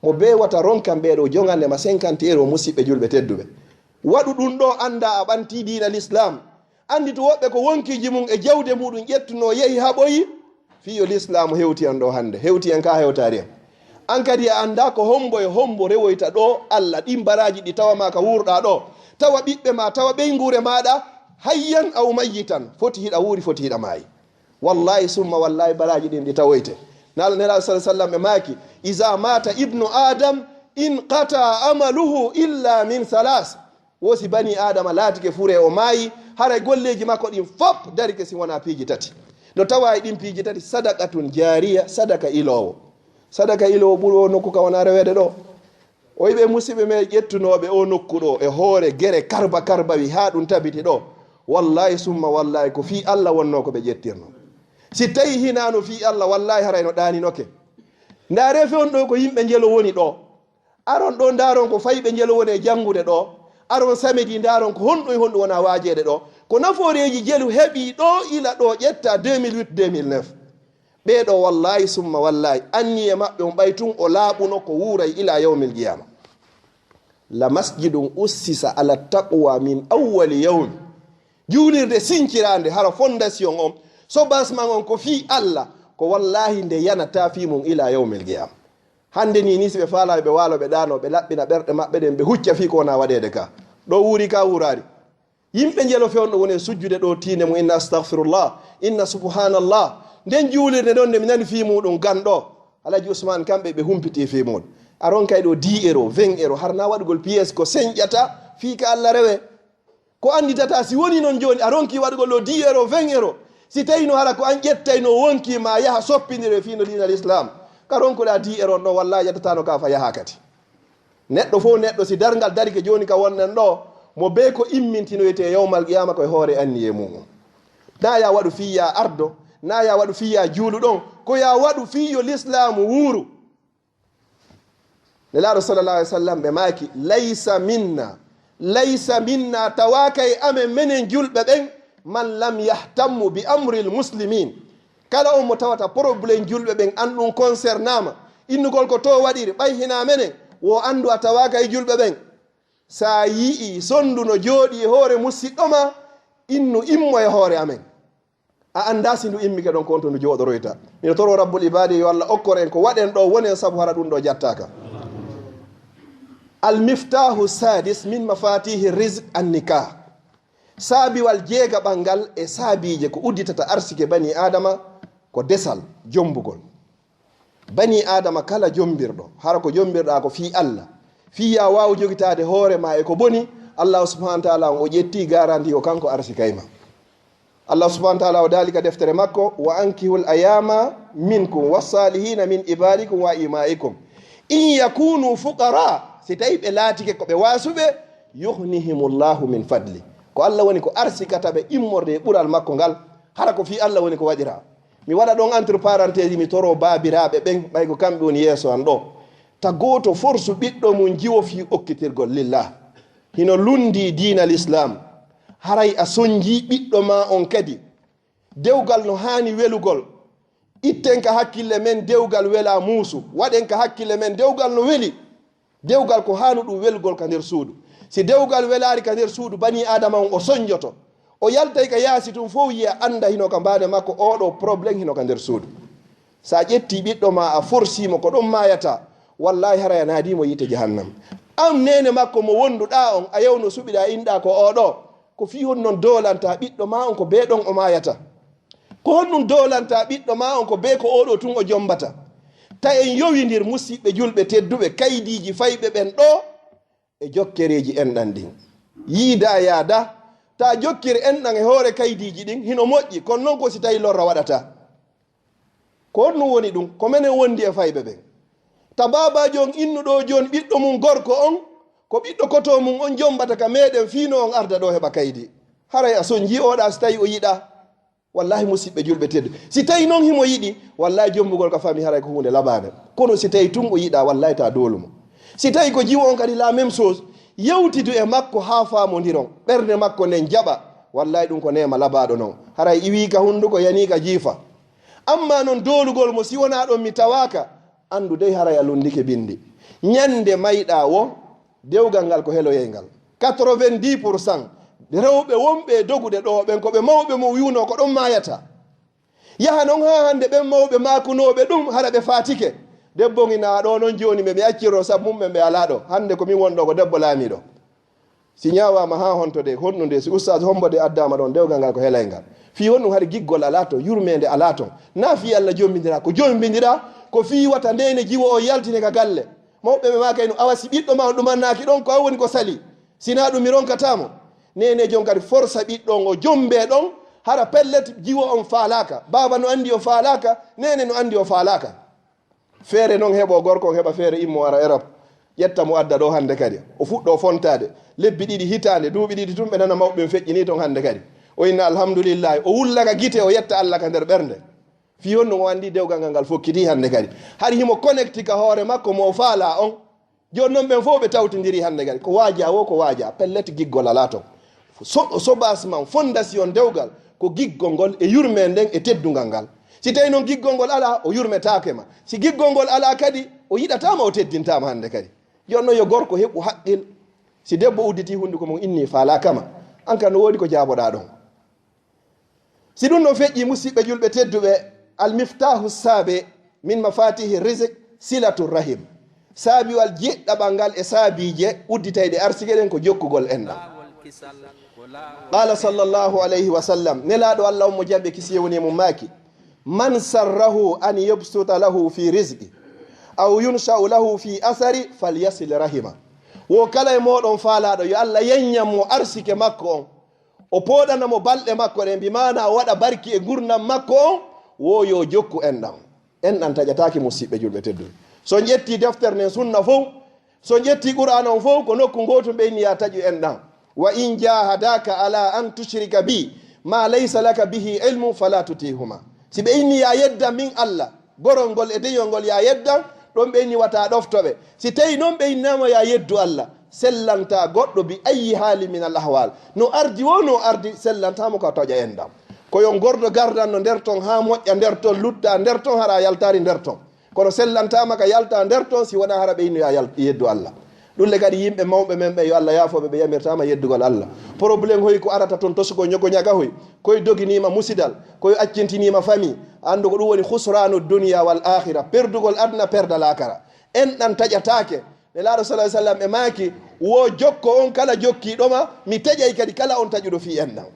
Mo bee wata ronkan ɓeeɗo jongande ma cinquante euro musiɓɓe julɓe tedduɓe. Waɗu ɗum ɗo annda a ɓanti diina l'islam. Anndi to woɓɓe ko wonkiiji mum e jawde muɗum ƴettuno yehi haɓoyi, fii yo lislaamu hewti en ɗo hannde, hewti en ka hewtaari en. An kadi a annda ko hombo e hombo rewoyta ɗo Allah ɗin baraaji ɗi tawa ma ka wuurɗa ɗo, tawa ɓiɓɓe ma, tawa ɓeynguure maaɗa, hayyan aw mayyitan, foti hiɗa wuuri, foti hiɗa maayi. Wallahi summa wallahi baraaji ɗin ɗi tawoyte. Nala Nelaaɗo sallallahu alaihi wasallam ɓe maaki, "Iza mata ibnu Adam inqata amaluhu illa min salas." Wo si bani Adama laatike fure o maayi, haray golleeji makko ɗin fop darike si wonaa piiji tati. No tawa e ɗin piiji tati, sadaqatun jaariya, sadaka iloowo. Sadaka iloowo ɓuri o nokku ka wonaa reweede ɗo. O yiɓe musiɓɓe men ƴettunooɓe o nokku ɗo e hoore gere karba karbawi haa ɗum tabiti ɗo. Wallahi summa wallahi ko fii Allah wonnoo ko ɓe ƴettirno. Si tawi hinaano fii Allah, wallahi haray no ɗaaninoke. Ndaare fe on ɗo ko yimɓe njelo woni ɗo. Aron ɗo ndaaron ko fayɓe njelo woni e janngude ɗo. Aron samedi ndaaron ko honɗum e honɗum wona waajeede ɗo. Ko nafooreeji jelu heɓi ɗo ila ɗo ƴetta deux mille huit, deux mille neuf. Ɓee ɗo wallahi summa wallahi anniye maɓɓe on ɓay tun o laaɓuno ko wuuray ila yawmil qiyama. La masjidun ussisa ala taqwa min awwali yawm. Juulirde sinciraande hara fondation on, soubassement on ko fii Allah, ko wallahi nde yanata fii mum ila yawmil qiyama. Hannde ni, ni si ɓe faalaa ɓe waalo, ɓe ɗaano, ɓe laɓɓina ɓerɗe maɓɓe ɗen, ɓe hucca fii ko wona waɗeede ka. Ɗo wuuri ka wuuraari. Yimɓe njelo fewndo woni e sujjude ɗo tiinde mum, inna astaghfirullah, inna subhanallah. Nden juulirde ɗon nde mi nani fii muɗum gan ɗo. Alhaji Usman kamɓe ɓe humpiti fii muɗum. A ronkay ɗo dix euro, vingt euro, har na waɗugol pièce ko senƴata fii ka Allah rewe. Ko annditata si woni non jooni a ronki waɗugol ɗo dix euro, vingt euro. Si tawi no hara ko an ƴettay no wonki ma yaha soppindire fii no diina l'islam. Ka ronkuɗa dix euro ɗo wallahi ƴettatano ka fa yaha kadi. Neɗɗo fof neɗɗo, si darngal darike jooni ka wonɗen ɗo, mo bee ko immintinoyte yawmal qiyama ko e hoore anniye mu'um. Na ya waɗu fii ya ardo, na ya waɗu fii ya juulu ɗon, ko ya waɗu fii yo lislaamu wuuru. Nelaaɗo sallallahu alaihi wasallam ɓe maaki, "Laysa minna, laysa minna, tawaaka e amen menen julɓe ɓen, man lam yahtammu bi amril muslimin." Kala on mo tawata problème julɓe ɓen an ɗum concernama, innugol ko to waɗiri, ɓay hina menen, wo anndu a tawaaka e julɓe ɓen. Sa yi'i sondu no jooɗi e hoore musiɗɗo ma, innu immo e hoore amen. A annda si ndu immike ɗon ko on to ndu jooɗoroyta. Mino toro Rabbul Ibadi yo Allah okkor en ko waɗen ɗo, wonen sabu hara ɗum ɗo jattaka. Al miftahu sadis min mafatihi rizq an nikah. Saabiwal jeegaɓal ngal e saabiije ko udditata arsike bani Adama ko desal, jombugol. Bani Adama kala jombirɗo, hara ko jombirɗa ko fii Allah, fii ya waawu jogitaade hoore ma e ko boni, Allah subhanahu wa ta'ala on o ƴetti garanti ko kanko arsikay ma. Allah subhanahu wa ta'ala o daali ka deftere makko, "Wa ankihul ayama minkum wassalihina min ibadikum wa imaikum. In yakunu fuqara," si tawi ɓe laatike ko ɓe waasuɓe, "yughnihimullahu min fadli." Ko Allah woni ko arsikata ɓe immorde e ɓural makko ngal. Hara ko fii Allah woni ko waɗira. Mi waɗa ɗon entre parenthèse, mi toro baabiraaɓe ɓen, ɓay ko kamɓe woni yeeso an ɗo. Ta gooto forsu ɓiɗɗo mum jiwo fii okkitirgol lillah. Hino lundi diina l'islam. Haray a sonji ɓiɗɗo ma on kadi. Dewgal no haani welugol. Itten ka hakkille men dewgal wela muusu. Waɗen ka hakkille men dewgal no weli. Dewgal ko haanu ɗum welgol ka nder suudu. Si dewgal welaari ka nder suudu, banii Aadama on o sonjoto. O yaltay ka yaasi tun fow yiya annda hino ka mbaane makko, oo ɗoo problème hino ka nder suudu. Sa ƴetti ɓiɗɗo ma a forsii mo ko ɗon maayata, wallaahi haray a naadii mo yiite jahannam. An neene makko mo wonduɗaa on, a yewno suɓiɗaa inɗaa ko oo ɗoo, ko fii honɗun doolanta ɓiɗɗo ma on ko bee ɗon o maayata? Ko honɗun doolanta ɓiɗɗo ma on ko bee ko oo ɗoo tun o jombata? Ta en yowindir, musiɓɓe julɓe tedduɓe, kaydiiji fayɓe ɓen ɗoo e jokkereeji enɗan ɗin. Yiida yaada, ta jokkir enɗan e hoore kaydiiji ɗin, hino moƴƴi, kono non ko si tawi lorra waɗata. Ko honɗun woni ɗun? Ko menen wondi e fayɓe ɓen. Ta baabaajo on innuɗo jooni ɓiɗɗo mun gorko on, ko ɓiɗɗo koto mun on jombata ka meɗen fii no on arda ɗoo heɓa kaydi. Haray a sonjii oo ɗaa si tawi o yiɗaa. Wallaahi, musiɓɓe julɓe tedduɓe, si tawi non himo yiɗi, wallaahi, jombugol ka famii haray ko huunde labaande. Kono si tawi tun o yiɗaa, wallaahi, ta doolu mo. Si tawi ko jiwo on kadi, la même chose, yewtidu e makko haa faamondiron, ɓernde makko nden jaɓa, wallaahi, ɗun ko neema labaaɗo non. Haray iwii ka hunduko, yanii ka jiifa. Ammaa non doolugol mo, si wonaa ɗon mi tawaaka, anndu dey haray a lunndike binndi. Ɲande mayɗaa woo, dewgal ngal ko heloyay ngal. Quatre-vingt-dix pour cent rewɓe wonɓe e doguɗe ɗoo ɓen, ko ɓe mawɓe mo wi'unoo ko ɗon maayata. Yaha non haa hannde ɓen mawɓe maakunooɓe ɗun, hara ɓe faatike. Debbo ngi naa ɗoo non jooni, ɓe mi acciroo sabu mum, ɓe alaa ɗoo. Hannde ko min wonɗoo ko debbo laamiiɗo. Si ɲaawaama haa honto de, honɗun de, si Ustaas Hombo de addaama ɗon, dewgal ngal ko helay ngal. Fii honɗun hari giggol alaa ton, yurmeende alaa ton? Naa fii Alla jombindiraa, ko jombindiraa, ko fii wata ndeene jiwo o yaltine ka galle. Mawɓe ɓe maakay no, awa si ɓiɗɗo ma on ɗumannaaki ɗon, ko an woni ko sali. Si naa ɗun mi ronkataa mo. Neene jon kadi forsa ɓiɗɗo on o jombee ɗon, hara pellet jiwo on faalaaka. Baaba no anndi o faalaaka, neene no anndi o faalaaka. Feere non heɓo gorko on heɓa feere immo ara Erop. Ƴetta mo adda ɗoo hannde kadi. O fuɗɗo fontaade. Lebbi ɗiɗi hitaande, duuɓi ɗiɗi tun ɓe nana mawɓe ɓen feƴƴinii ton hannde kadi. O inna alhamdulillahi. O wulla ka gite, o yetta Alla ka nder ɓernde. Fii honɗun o anndi dewgal ngal ngal fokkitii hannde kadi. Hari himo connecti ka hoore makko mo o faalaa on. Jooni non ɓen fow ɓe tawtindirii hannde kadi. Ko waajaa woo ko waajaa, pellet giggol alaa ton. So, so basement, fondation dewgal, ko giggol ngol e yurmeende nden e teddungal ngal. Si tawi non giggol ngol alaa, o yurmetaake ma. Si giggol ngol alaa kadi, o yiɗataa ma, o teddintaa ma hannde kadi. Jooni non yo gorko heɓu haqqil. Si debbo udditii hunduko mun inni faalaaka ma, an kan no woodi ko jaaboɗaa ɗon. Si ɗun non feƴƴii, musiɓɓe julɓe tedduɓe, al miftahu saabe min mafatihi rizq silatu rahim. Saabiwal jeɗɗaɓal ngal e saabiije udditayɗe arsike ɗen ko jokkugol enɗan. Qala sallallahu alayhi wa sallam, Nelaaɗo Alla on mo jam e kisiyee woni e mum maaki, man sarrahu an yubsata lahu fi rizqi aw yunsha'u lahu fi asari falyasil rahima. Wo kala e mooɗon faalaaɗo yo Alla yeññan mo arsike makko on, o pooɗana mo balɗe makko ɗen, bi maana o waɗa barki e ngurndan makko on, wo yo jokku enɗan. Enɗan taƴataake, musiɓɓe julɓe tedduɓe. So on ƴettii deftere nden sunna fow, so on ƴettii Qur'aana on fow, ko nokku ngootun ɓe inni yaa taƴu enɗan. Wa in jahadaka ala an tushrika bi ma laysa laka bihi ilmu fala tutihuma. Si ɓe inni yaa yeddan min Alla, gorol ngol e deyol ngol yaa yeddan, ɗon ɓe inni wata ɗofto ɓe. Si tawi non ɓe innaama yaa yeddu Alla, sellanta goɗɗo bi ayyi haali min al ahwal. No ardi woo, no ardi, sellanta mo ka taƴa enɗan. Ko yo on gordo gardanno nder ton haa moƴƴa nder ton, lutta nder ton, hara yaltaari nder ton. Kono sellantaama ka yalta nder ton si wonaa hara ɓe innoya yal-, yeddu Alla. Ɗun le kadi yimɓe mawɓe men ɓe, yo Alla yaafo ɓe, ɓe yamirtaama yeddugol Alla. Problème hoy ko arata ton, tosugol ñogo ñaga hoy, koy doginiima musidal, koy accintiniima famille. Anndu ko ɗun woni khusranu dunya wal akhira, perdugol aduna, perda laakara. Enɗan taƴataake. Nelaaɗo sallallahu alaihi wasallam e maaki, wo jokko on kala jokkiiɗo ma, mi taƴay kadi kala on taƴuɗo fii enɗan.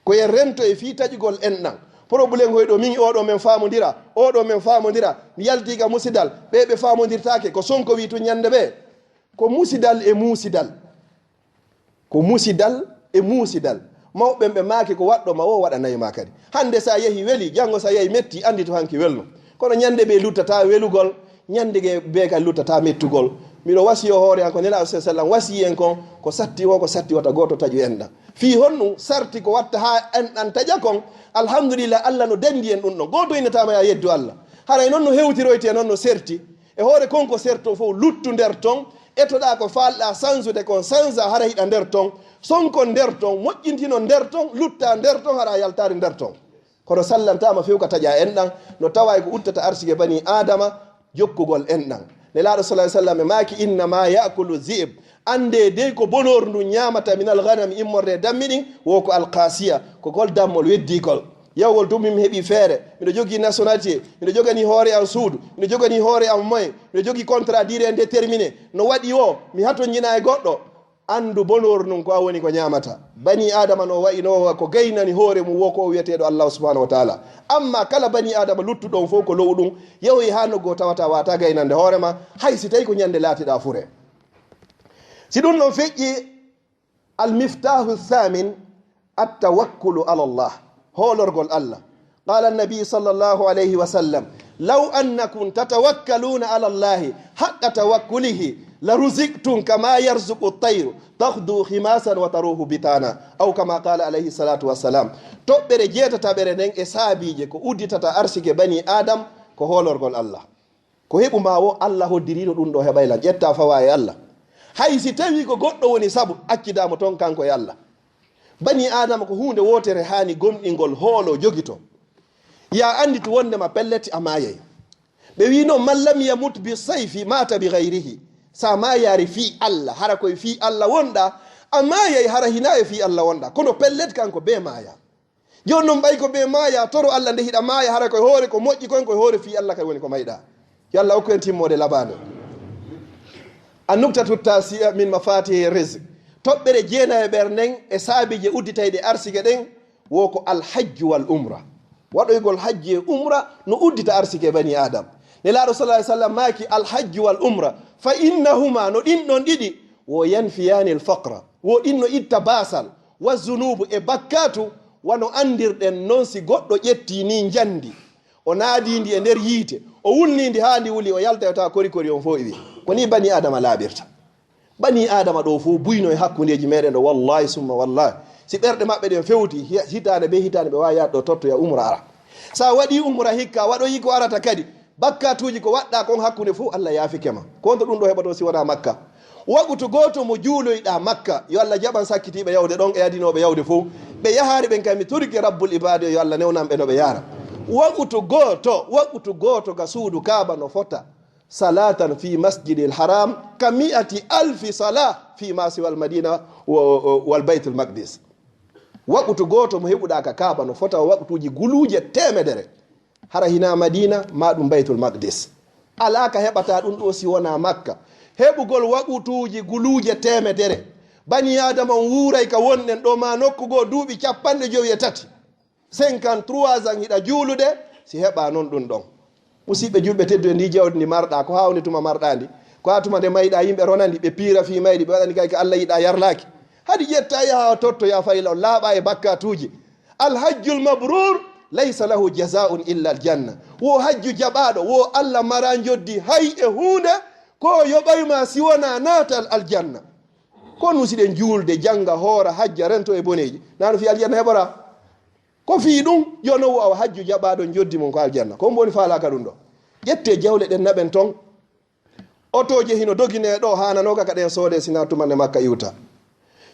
Ko en rento e fii taƴugol enɗan. Problème hoy ɗo min, oɗo men faamondira, oɗo men faamondira. Mi yalti ka musidal, ɓe ɓe faamondirtaake, ko Sonko wi tun ñande ɓe. Ko musidal e muusidal. Ko musidal e muusidal. Mawɓe ɓe maaki ko waɗɗo ma wo waɗanay ma kadi. Hande sa yehi weli, jango sa yehi metti, andi to hanki welno. Kono ñande ɓe luttata welugol, ñande ge-, be ka luttata mettugol. Miɗo wasiyo hoore an ko Nelaaɗo sallallahu alaihi wasallam wasiyi en kon, ko satti wo, ko satti wata gooto taƴu enɗan. Fii honɗun sarti ko watta haa enɗan taƴa kon? Alhamdulillah, Alla no dandi en ɗun ɗon. Gooto innataama yaa yeddu Alla. Haray non no hewtiroyte, non no serti. E hoore kon ko serto fow luttu nder ton, etoɗaa ko faalɗaa sansude kon sansa hara hiɗa nder ton. Sonkon nder ton, moƴƴintino nder ton, lutta nder ton, hara yaltaari nder ton. Kono sallantaama few ka taƴa enɗan, no tawa e ko udditata arsike bani Aadama, jokkugol enɗan. Nelaaɗo sallallahu alaihi wasallam e maaki, "Innama yaakulu zi'b." Annde dey ko bonoor ndun ñaamata minal ghanami immorde e dammi ɗin, wo ko alqasiya, ko gol dammol weddii kol. Yawgol tun min mi heɓi feere, miɗo jogii nationalité, miɗo joganii hoore am suudu, miɗo joganii hoore am moyen, miɗo jogii contrat durée indéterminé. No waɗi o, mi hatonjina e goɗɗo. Anndu bonoor ndun ko an woni ko ñaamata. Bani Aadama no wayi no ko gaynani hoore mum wo ko o wi'eteeɗo Allahu subhanahu wa taala. Amma kala bani Aadama luttuɗo on fow ko lo'u ɗun, yahoyi haa noggo tawata wata gaynande hoore ma, hay si tawi ko ñande laatiɗa fure. Si ɗun ɗon feƴƴi, al miftahu thamin, at tawakkulu ala Allah, hoolorgol Allah. Qala annabi sallallahu alayhi wa sallam, law annakum tatawakkaluna ala Allahi haqqa tawakkulihi la ruziqtum kama yarzuqu at-tayru taghdu khimasan wa taruhu bitana, aw kama qala alayhi salatu wassalam. Toɓɓere jeetataɓere nden e saabiije ko udditata arsike bani Adam ko hoolorgol Allah. Ko heɓu ma wo Allah hoddiriino ɗun ɗo heɓay lan. Ƴetta fawa e Allah. Hay si tawi ko goɗɗo woni sabu, accidaa mo ton kanko e Allah. Bani Aadama ko huunde wootere haani gomɗingol, hoolo, jogito. Ya annditu wondema pellet a maayay. Ɓe wi'no, "Man lam yamut bi sayfi mata bi ghayrihi." Sa maayaari fii Allah, hara koye fii Allah wonɗa, a maayay hara hinaa e fii Allah wonɗa. Kono pellet kanko bee maaya. Jooni non ɓay ko bee maaya, toro Allah nde hiɗa maaya, hara koye hoore ko moƴƴi kon, koye hoore fii Allah kay woni ko mayɗa. Yo Allah okku en timmoode labaande. An-nuktatu tasi'a min mafatihi rizq. Toɓɓere jeenayeɓere nden e saabiije udditayɗe arsike ɗen, wo ko alhajju wal umra. Waɗoygol hajji e umra no uddita arsike bani Adam. Nelaaɗo sallallahu alaihi wasallam maaki, "Alhajju wal umra, fa innahuma, no ɗin ɗon ɗiɗi, wo yanfiyani al faqra, wo ɗin no itta baasal, wa zunubu, e bakkatu, wano anndirɗen non si goɗɗo ƴetti ni njandi, o naadi ndi e nder yiite, o wulni ndi haa ndi wuli, o yalta, o tawa kori kori on fow iwi." Ko ni bani Adama laaɓirta. Bani Adama ɗo fow buyno e hakkundeeji meɗen ɗo, wallahi summa wallahi. Si ɓerɗe maɓɓe ɗen fewti, hi-, hitaande be hitaande ɓe waawi yaade ɗo tottoya umra ara. Sa waɗi umra hikka, waɗoyi ko arata kadi. Bakkatuuji ko waɗɗa kon hakkunde fow, Allah yaafike ma. Ko honto ɗum ɗo heɓoto si wonaa Makka? Waqutu gooto mo juuloyɗa Makka, yo Allah jaɓan sakkitiiɓe yawde ɗon e adinooɓe yawde fow. Ɓe yahaari ɓen kay mi torike Rabbul Ibaadi, yo Allah newnan ɓe no ɓe yahra. Waqutu gooto, waqutu gooto ga suudu Kaaba no fota salatan fi masjidil haram ka mi'ati alfi sala fi ma siwal madina wa, wa, wal Baytul Maqdis. Waqutu gooto mo heɓuɗa ka Kaaba no fota waqutuuji guluuje teemedere. Hara hina Madina, ma ɗum Baytul Maqdis. Alaa ka heɓata ɗum ɗo si wonaa Makka. Heɓugol waqutuuji guluuje teemedere. Bani Aadama on wuuray ka wonɗen ɗo ma nokku goo duuɓi capanɗe jowi e tati. Cinquante-trois ans hiɗa juulude, si heɓa non ɗum ɗon. Musiɓɓe julɓe tedduɓe, ndi jawdi ndi marɗa, ko haa woni tuma marɗa ndi? Ko haa tuma nde mayɗa yimɓe ronandi, ɓe piira fii mayɗi, ɓe waɗani kay ka Allah yiɗa yarlaaki. Hadi ƴetta yaha totto ya fayla on laaɓa e bakkatuuji. Alhajjul mabrur laysa lahu jazaa'un illa aljanna. Wo hajju jaɓaaɗo, wo Allah mara njoddi hay e huunde ko yoɓay ma si wona naatal aljanna. Ko nusiɗen juulde, janga, hoora, hajja, rento e boneeji. Nano fii aljanna heɓora? Ko fii ɗum, yo no wo awa hajju jaɓaaɗo njoddi mum ko aljanna. Ko mboni faalaaka ɗum ɗo? Ƴette jawle ɗen naɓen ton. Otooje hino doginee ɗo, haananooka ka ɗen soodee sinaa tuma nde Makka iwta.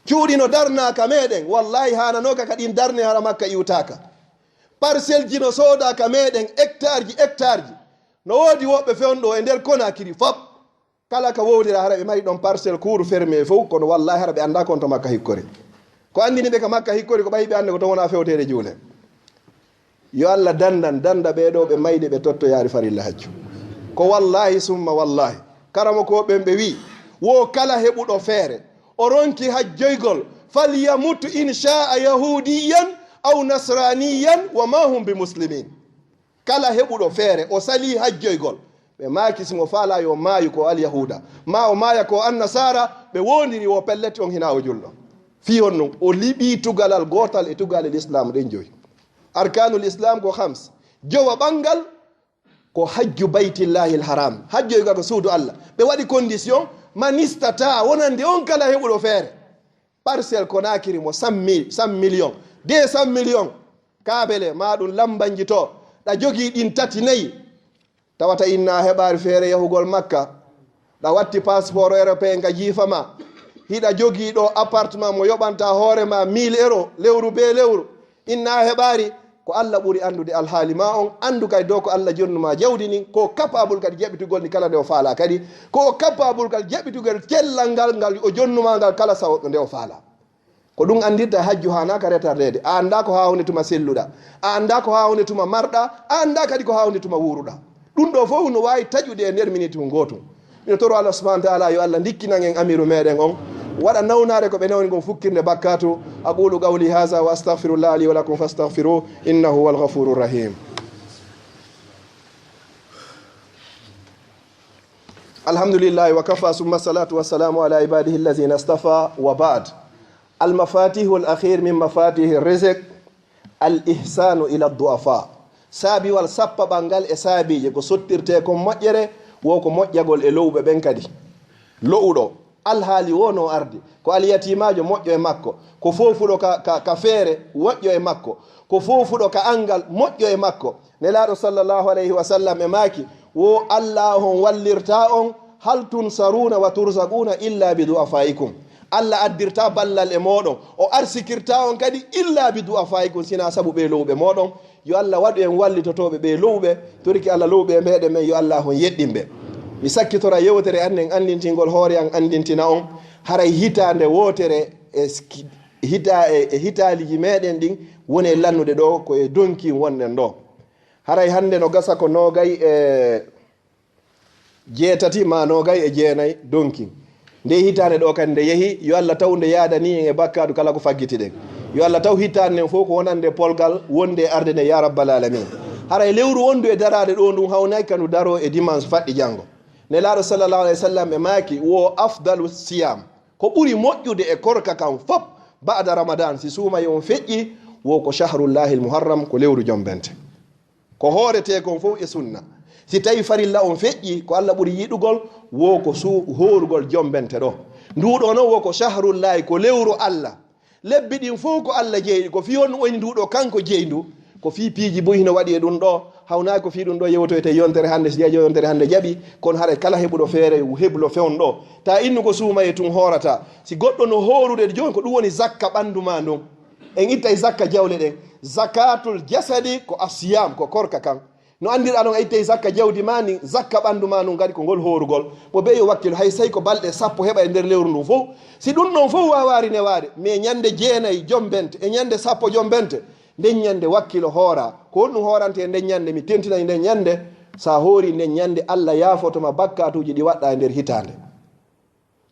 Cuuɗi no darnaa ka meɗen, wallahi haananooka ka ɗin darnee hara Makka iwtaaka. Parcelleji no soodaa ka meɗen, hectareji, hectareji. No woodi woɓɓe fewndo e nder Conakry fop. Kala ka wowlira hara ɓe mari ɗon parcelle cour fermé fow, kono wallahi hara ɓe anndaa kon to Makka hikkori. Ko anndini ɓe ka Makka hikkori ko ɓay ɓe annda ko ton wona fewteede juule. Yo Allah dandan, danda ɓee ɗoo ɓe mayde ɓe tottoyaari farilla hajju. Ko wallahi summa wallahi. Karamokooɓe ɓen ɓe wi'i, wo kala heɓuɗo feere, o ronki hajjoygol, falyamut in sha'a yahudiyan aw nasraniyan wa ma hum bi muslimin. Kala heɓuɗo feere, o salii hajjoygol. Ɓe maaki, si mo faalaa yo maayu ko alyahuuda, maa o maaya ko annasaara, ɓe woondiri wo pellet on hinaa o julɗo. Fii honɗum? O liɓii tugalal gootal e tugaale lislaam ɗen jowi. Arkaanul islaam ko hams. Jowa ɓanngal ko hajju baytillahil haram. Hajjoyga ko suudu Allah. Ɓe waɗi condition, man istata, wonande on kala heɓuɗo feere. Parcelle Conakry mo cent mille, cent millions, deux cent millions. Kaabele, ma ɗum lambanji to. Ɗa jogii ɗin tati, nayi. Tawata inna heɓaari feere yahugol Makka. Ɗa watti passeport européen ka jiifa ma. Hiɗa jogii ɗo appartement mo yoɓanta hoore ma mille euro lewru be lewru. Inna heɓaari, Ko Allah ɓuri anndude alhaali ma on, anndu kadi dow ko Allah jonnu ma jawdi ndin, ko capable kadi jaɓitugol ndi kala nde o faalaa kadi, ko capable kadi jaɓitugol cellal ngal, ngal o jonnu ma ngal kala sawo nde o faalaa. Ko ɗum anndirta hajju haanaaka retardeede. A anndaa ko haa honde tuma selluɗaa, a anndaa ko haa honde tuma marɗaa, a anndaa kadi ko haa honde tuma wuuruɗaa. Ɗum ɗo fof no waawi taƴude e nder miniti ngu gootum. Miɗo toro Allah subhanahu wa taala yo Allah ndikkinan en amiru meɗen on, waɗa nawnaare ko ɓe nawni ngon fukkirde bakkaatu. Aqulu qawli haza wa astaghfirullah li wa lakum fastaghfiruh, innahu huwal ghafurur rahim. Alhamdulillahi wa kafa, summa salatu wa salamu ala ibadihi allazina istafa, wa ba'd. Al mafatihul akhir min mafatihi rizq, al ihsanu ila du'afa. Saabiwal sappaɓal ngal e saabiije ko sottirte kon moƴƴere, wo ko moƴƴagol e lowɓe ɓen kadi. Lo'uɗo, alhaali wo no ardi, ko alyatimaajo, moƴƴo e makko, ko foofuɗo ka, ka, ka feere, woƴƴo e makko, ko foofuɗo ka anngal, moƴƴo e makko. Nelaaɗo sallallahu alayhi wa sallam e maaki, wo Allah on wallirta on, hal tunsaruna wa turzaquna illa bi du'afaikum. Allah addirta ballal e moɗon, o arsikirta on kadi illa bi du'afaikum, sina sabu ɓe lowɓe moɗon. Yo Allah waɗu en wallitotooɓe ɓe lowɓe, toriki Allah lowɓe e meɗen men, yo Allah on yeɗɗin ɓe. Mi sakkitora yewtere an en anndintingol hoore an anndintina on, haray hitaande wootere e ski-, hita-, e, e hitaaliji meɗen ɗin woni e lannude ɗo ko e donkin wonɗen ɗo. Haray hannde no gasa ko noogay e jeetati ma noogay e jeenay donkin. Nde hitaande ɗo kadi nde yehi, yo Allah taw nde yaadani en e bakkaatu kala ko faggitiɗen. Yo Allah taw hitaande nden fof ko wonande polgal wonde e arde nden, ya rabbal alamin. Haray lewru wondu e daraade ɗo ndun hawnay ka ndu daro e dimanche faɗɗi janngo. Nelaaɗo sallallahu alayhi wa sallam e maaki, wo afdalu siyam, ko ɓuri moƴƴude e korka kan fof, ba'da ramadan, si suumay on feƴƴi, wo ko shahrullahil muharram, ko lewru jombente. Ko hooretee kon fof e sunna. Si tawi farilla on feƴƴi, ko Allah ɓuri yiɗugol, wo ko su-, hoorugol jombente ɗo. Nduɗo non wo ko shahrullahi, ko lewru Allah. Lebbi ɗin fof ko Allah jeyi, ko fii honɗum woni nduɗo kanko jeyi ndu? Ko fii piiji buy hino waɗi e ɗum ɗo, hawnaaki ko fii ɗum ɗo yewtoyte yontere hannde, si jeejo yontere hannde jaɓi, kono haray kala heɓuɗo feere heblo fewn ɗo. Ta innu ko suumaye tun hoorata. Si goɗɗo no hoorude jooni, ko ɗum woni zakka ɓanndu ma ndun. En ittay zakka jawle ɗen. Zakatul jasadi ko asiyam, ko korka kan. No anndirɗaa non, a ittay zakka jawdi ma ndin, zakka ɓanndu ma ndun kadi ko ngol hoorugol. Mo ɓe yo wakkilo, hay sey ko balɗe sappo heɓa e nder lewru ndun fof. Si ɗum ɗon fof waawaari newaade, mais ñande jeenay jombente e ñande sappo jombente, nden ñande wakkilo hoora. Ko honɗum hoorante e nden ñande? Mi tentinay nden ñande. Sa hoori nden ñande, Allah yaafoto ma bakkaatuuji ɗi waɗɗaa e nder hitaande.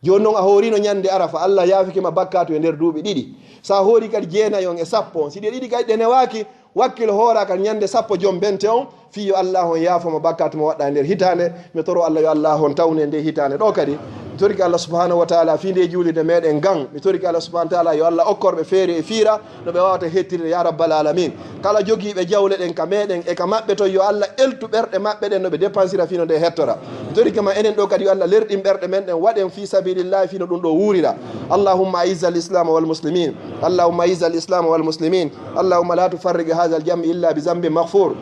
Jooni non a hoorino ñande Arafa, Allah yaafike ma bakkaatu e nder duuɓi ɗiɗi. Sa hoori kadi jeenay on e sappo on, si ɗe ɗiɗi kadi ɗe newaaki, wakkilo hoora kadi ñande sappo jombente on, fii yo Allah on yaafo ma bakkaatu mo waɗɗa e nder hitaande. Mi toro Allah yo Allah on tawne nde hitaande ɗo kadi. Mi torike Allah subhanahu wa taala fii nde juulirde meɗen ngan. Mi torike Allah subhanahu wa taala yo Allah okkor ɓe feere e fiira no ɓe wawata hettirde, ya rabbal alamin. Kala jogiiɓe jawle ɗen ka meɗen e ka maɓɓe ton, yo Allah eltu ɓerɗe maɓɓe ɗen no ɓe dépensira fii no nde hettora. Mi torike ma enen ɗo kadi, yo Allah lerɗin ɓerɗe men ɗen, waɗen fii sabilillahi fii no ɗum ɗo wuurira. Allahumma aizza al-islam wal muslimin. Allahumma aizza al-islam wal muslimin. Allahumma la tufarriq hadha al-jam' illa bi zambin maghfur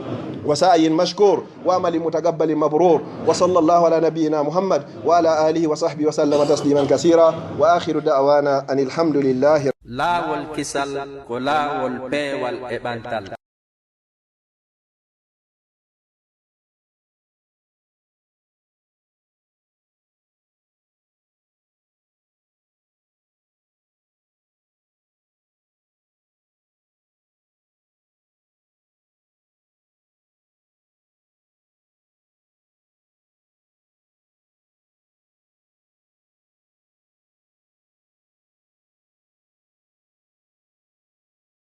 wa sa'yin mashkur wa amalin mutaqabbalin mabrur. Wa sallallahu ala nabiyyina Muhammad wa ala alihi wa sahbihi wa sallama tasliman kathira. Wa akhiru da'wana anil hamdulillahi. Laawol kisal ko laawol peewal e ɓantal.